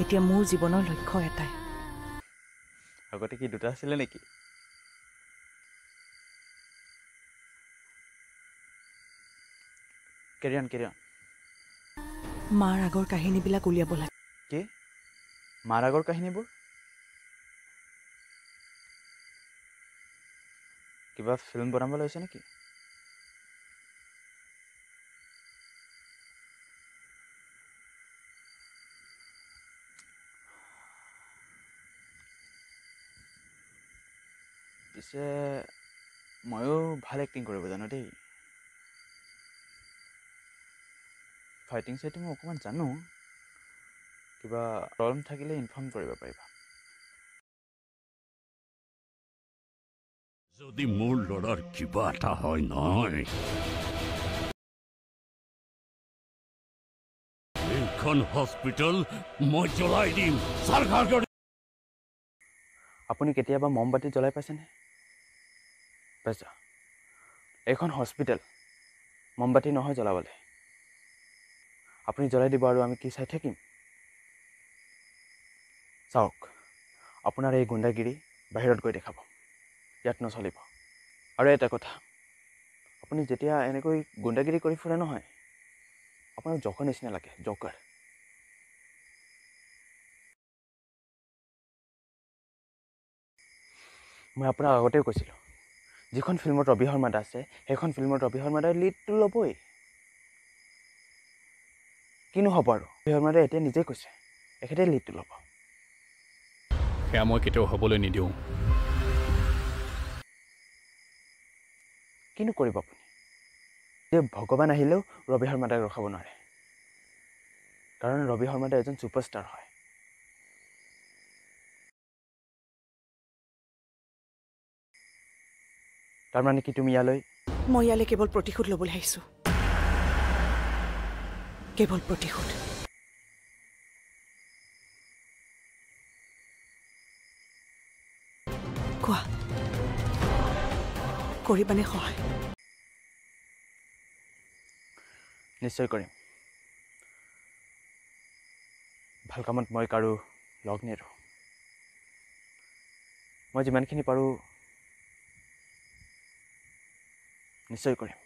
এতিয়া মোৰ জীৱনৰ লক্ষ্য এটাই। আগতে কি দুটা আছিলে নেকি? Carrion carrion. মাৰ আগৰ কাহিনীবিলাক উলিয়াব লাগে। কি মাৰ আগৰ কাহিনীবোৰ? কিবা ফিল্ম বনাব লৈছে নেকি? পিছে ময়ো ভাল এক্টিং কৰিব জানো দেই। ফাইটিং চাইটিং মই অকণমান জানো। কিবা প্ৰব্লেম থাকিলে ইনফৰ্ম কৰিব পাৰিবা। যদি মোৰ ল'ৰাৰ কিবা এটা হয় নহয়, এইখন হস্পিটেল মই জ্বলাই দিম। চৰকাৰ। আপুনি কেতিয়াবা মমবাতি জ্বলাই পাইছেনে? পাইছা। এইখন হস্পিটেল, মমবাতি নহয় জ্বলাবলৈ। আপুনি জ্বলাই দিব আৰু আমি কি চাই থাকিম? চাওক, আপোনাৰ এই গুণ্ডাগিৰি বাহিৰত গৈ দেখাব, ইয়াত নচলিব। আৰু এটা কথা, আপুনি যেতিয়া এনেকৈ গুণ্ডাগিৰি কৰি ফুৰে নহয়, আপোনাক জকৰ নিচিনা লাগে, জকাৰ। মই আপোনাক আগতেও কৈছিলোঁ, যিখন ফিল্মত ৰবি শৰ্মা দা আছে সেইখন ফিল্মত ৰবি শৰ্মা দাই লিডটো ল'বই। কিনো হ'ব আৰু, ৰবি শৰ্মা দাই এতিয়া নিজেই কৈছে এখেতে লিডটো ল'ব। সেয়া মই কেতিয়াও হ'বলৈ নিদিওঁ। কিনো কৰিব আপুনি? যে ভগৱান আহিলেও ৰবি শৰ্মা দাক ৰখাব নোৱাৰে, কাৰণ ৰবি শৰ্মা দা এজন ছুপাৰষ্টাৰ হয়। তাৰমানে কি তুমি ইয়ালৈ? মই ইয়ালৈ কেৱল প্ৰতিশোধ ল'বলৈ আহিছোঁ, কেৱল প্ৰতিশোধ। কোৱা, কৰিবানে সহায়? নিশ্চয় কৰিম। ভাল কামত মই কাৰো লগ নেৰোঁ। মই যিমানখিনি পাৰোঁ নিশ্চয় কৰিম।